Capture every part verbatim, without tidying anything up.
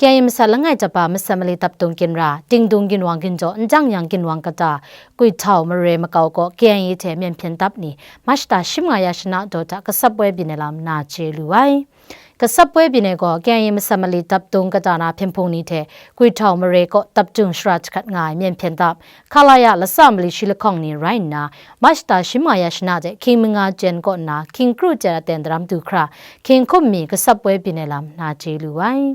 K I A masat langai jahpa masat mali dap dung ginra, dingdung ginwang ginjaw, njang yang ginwang kata, Guitau mare makau kaw K I A hte myen hpyen dap ni, March ta shi manga ya shana daw hta kasap woi byin ai lam na chye lu ai. Kasap woi byin ai gaw K I A masat mali dap dung kata na hpyen hpung ni hte Guitau mare kaw dap dung shara jahkrat nga ai myen hpyen dap, K L A lasa mali shi lahkawng ni rai nna, March ta shi manga ya shana de hkying manga jen kaw nna hkying kru jen aten daram du hkra, hkying hkum mi kasap woi byin ai lam na chye lu ai.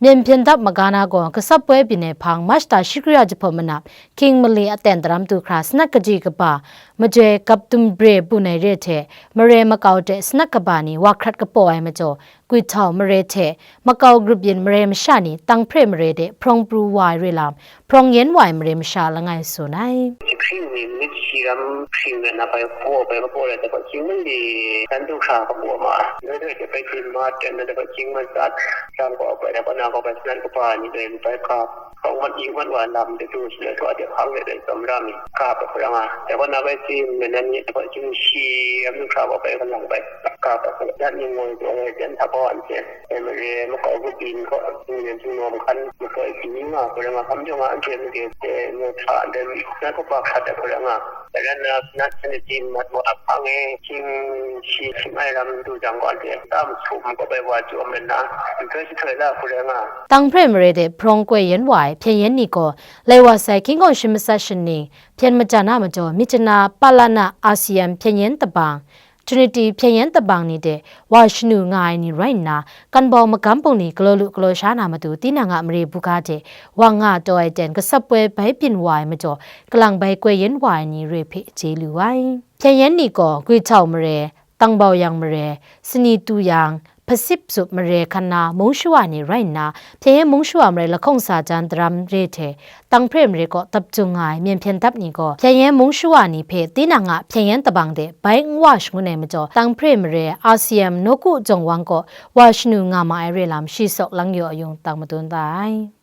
Myen hpyen dap maga na gaw kasap woi byin ai hpang March ta shi kru ya jahpawt manap hkying mali aten daram du hkra sanat kaji kaba, majoi gap dum bre bun ai re hte, mare makau de sanat kaba ni wa hkrat kapaw ai majaw, Guitau mare hte makau grup yin mare masha ni Tanghpre mare de hprawng pru wa ai re lam, hprawng yen wa ai mare masha langai tsun ai. Hkring ni myit shi ram hkring rai na bai hpaw bai hpaw rai daba hkying mali, dan du hkra hpaw ma, doi doi daba hkying ma ten daba hkying matsat, ram gaw bai daba na gaw bai sanan kaba ni doi bai ka, hkawng mat yu mat wa lam de du shi le twa de hpang de doi tsawm ra mi, ka ba hkra nga, daba na bai si, manan ni daba hkying shi ram du hkra gaw bai ka lang bai, ka ba hkra, dan ni ngoi gaw jan hta baw an hte. Mare makau kabyin kaw, ninglen htingnaw mahkan makoi pyi nga, hkoi nga hkam jawng a, anhte made hte ngu hta ndai na kaba hkrat ai hkoi nga, ran na, na shanit mat wa ahkang e, hkying shi hkying ai ram du jang gaw, anhte tam sum kaw bai wa jaw ai na, nhtoi jahtoi la hkoi nga. Tanghpre mare de hprawng koi yen wa ai hpyen yen ni gaw, lai wa sai hkying hkawng shi matsat shaning, hpyen majan a majaw, Myitkyina Palana R C M hpyen yen tabang, Trinity hpyen yen tabang ni de wa shanu nga ai ni rai nna, kan bau magam bungli galaw lu galaw sha na matu tinang a mare buga de wa nga taw ai ten kasap woi bai byin wa ai majaw, kalang bai koi yen wa ai ni re hpe chye lu ai. Hpyen yen ni gaw Guitau mare, Tangbau Yang mare, Sani Tu Yang, Hpasip Zup mare hkan na mung shawa ni rai nna, hpyen yen mung shawa mare lahkawng sa jan daram re hte, Tanghpre mare kaw dap dung nga ai myen hpyen dap ni gaw, hpyen yen mung shawa ni hpe tinang a hpyen yen tabang de bai n wa shangun ai majaw, Tanghpre mare R C M Nawku Jawng Wang kaw wa shanu nga ma ai re lam shi sawk lang yaw ayung tang madun da ai.